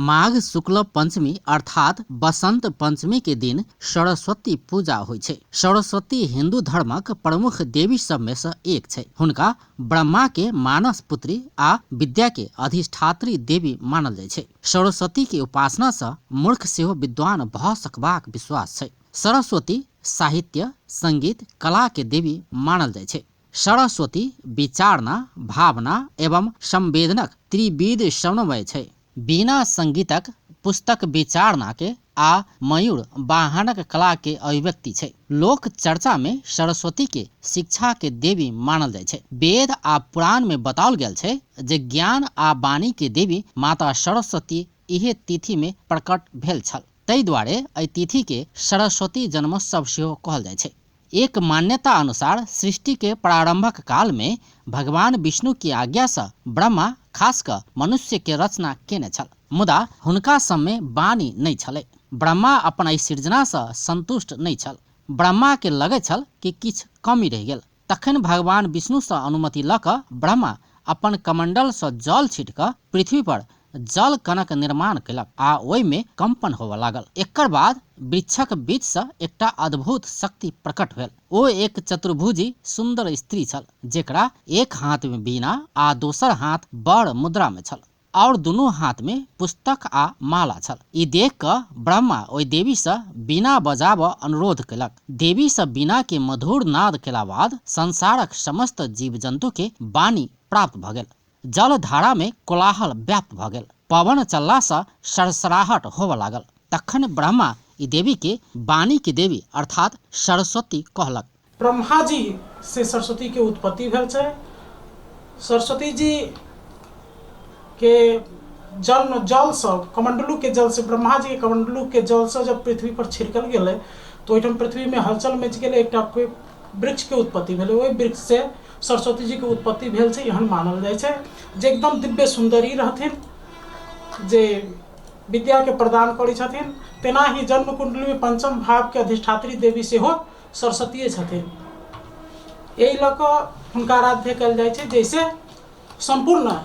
माघ शुक्ल पंचमी अर्थात बसंत पंचमी के दिन सरस्वती पूजा होइ छै। सरस्वती हिंदू धर्मक प्रमुख देवी सब में से एक छै। हुनका ब्रह्मा के मानस पुत्री आ विद्या के अधिष्ठात्री देवी मानल जाइ छै। सरस्वती के उपासना सँ मूर्ख सेहो विद्वान भऽ सकबाक विश्वास छै। सरस्वती साहित्य, संगीत, कला के देवी मानल जाइ छै। सरस्वती विचारणा, भावना एवं संवेदनक त्रिविध समन्वय छै। बीणा संगीतक, पुस्तक विचारणा के आ मयूर वाहनक कला के अभिव्यक्ति छै। लोक चर्चा मे सरस्वती के शिक्षा के देवी मानल जाइ छै। वेद आ पुराण मे बताओल गेल छै जे ज्ञान आ वाणी के देवी माता सरस्वती इहे तिथि मे प्रकट भेल छल। ताहि दुआरे एहि तिथि के सरस्वती जन्मोत्सव सेहो कहल जाइ छै। एक मान्यता अनुसार सृष्टि के प्रारंभक काल में भगवान विष्णु के आज्ञा सँ ब्रह्मा खास कऽ मनुष्य के रचना केने छल, मुदा हुनका सब में वाणी नहि छलै। ब्रह्मा अपन एहि सृजना सँ संतुष्ट नहि छल। ब्रह्मा के लगैत छल कि किछु कमी रहि गेल। तखन भगवान विष्णु सँ अनुमति लऽ कऽ ब्रह्मा अपन कमंडल सँ जल छीट कऽ पृथ्वी पर जल कणक निर्माण केलक आ ओहि मे कंपन होबय लागल। एकर बाद वृक्षक बीच सँ एकटा अद्भुत शक्ति प्रकट भेल। ओ एक चतुर्भुजी सुन्दर स्त्री छल, जेकरा एक हाथ मे वीणा आ दोसर हाथ वर मुद्रा मे छल आओर दुनू हाथ मे पुस्तक आ माला छल। ई देख कऽ ब्रह्मा ओहि देवी सँ वीणा बजाबऽ अनुरोध केलक। देवी सँ वीणा के मधुर नाद केला बाद संसारक समस्त जीव-जन्तु के वाणी प्राप्त भऽ गेल। जलधारा मे कोलाहल व्याप्त भऽ गेल। पवन चलला सँ सरसराहट होबऽ लागल। तखन ब्रह्मा ई देवी के वाणी के देवी अर्थात सरस्वती कहलक। ब्रह्मा जी से सरस्वती के उत्पत्ति भेल छै। सरस्वती जी के जन्म जल सँ, कमंडलू के जल से, ब्रह्मा जी के कमंडलू के जल सँ जब पृथ्वी पर छिड़कल गेलै तऽ ओहिठाम पृथ्वी मे हलचल मचि गेलै, एकटा वृक्ष के उत्पत्ति भेलै। ओहि वृक्ष से सरस्वती जी के उत्पत्ति भेल छै, एहन मानल जाइ छै, जे एकदम दिव्य सुन्दरी रहथिन, जे विद्या के प्रदान करै छथिन। तेनाही जन्म कुंडली में पंचम भाव के अधिष्ठात्री देवी सेहो सरस्वतीये छथिन। एहि लऽ कऽ हुनका आराध्य कयल जाइ छै, जैसे सम्पूर्ण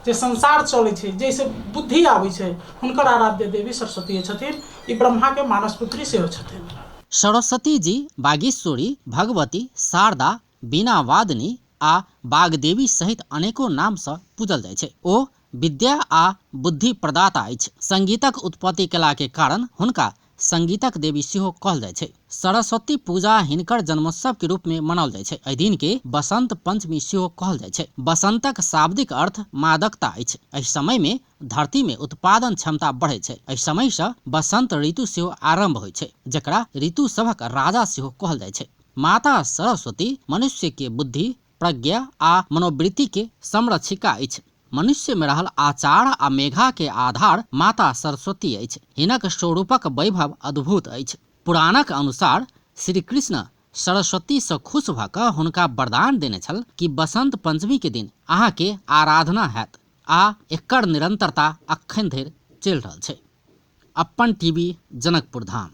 जे संसार चलै छै, जैसे बुद्धि आबै छै, हुनकर आराध्य देवी सरस्वतीये छथिन। ई ब्रह्मा के मानस पुत्री सेहो छथिन। सरस्वती जी बागीश्वरी, भगवती, शारदा, वीणावादिनी आ वाग्देवी सहित अनेको नाम सँ पूजल जाइ छै। ओ विद्या आ बुद्धि प्रदाता अछि। संगीतक उत्पत्ति केला के कारण हुनका संगीतक देवी सेहो कहल जाइ छै। सरस्वती पूजा हिनकर जन्मोत्सव के रूप में मनाओल जाइ छै। एहि दिन के बसंत पंचमी सेहो कहल जाइ छै। बसंतक शाब्दिक अर्थ मादकता अछि। एहि समय में धरती में उत्पादन क्षमता बढ़ै छै। एहि समय सँ बसंत ऋतु सेहो आरंभ होइ छै, जकरा ऋतु सभक राजा सेहो कहल जाइ छै। माता सरस्वती मनुष्य के बुद्धि, प्रज्ञा आ मनोवृत्ति के संरक्षिका अछि। मनुष्य मे रहल आचार आ मेघा के आधार माता सरस्वती अछि। हिनक स्वरूपक वैभव अद्भुत अछि। पुराणक अनुसार श्री कृष्ण सरस्वती सँ खुश भऽ कऽ हुनका वरदान देने छल कि बसंत पंचमी के दिन अहाँ के आराधना हैत आ एकर निरंतरता अखन धरि चलि रहल छै। अप्पन टीवी, जनकपुर धाम।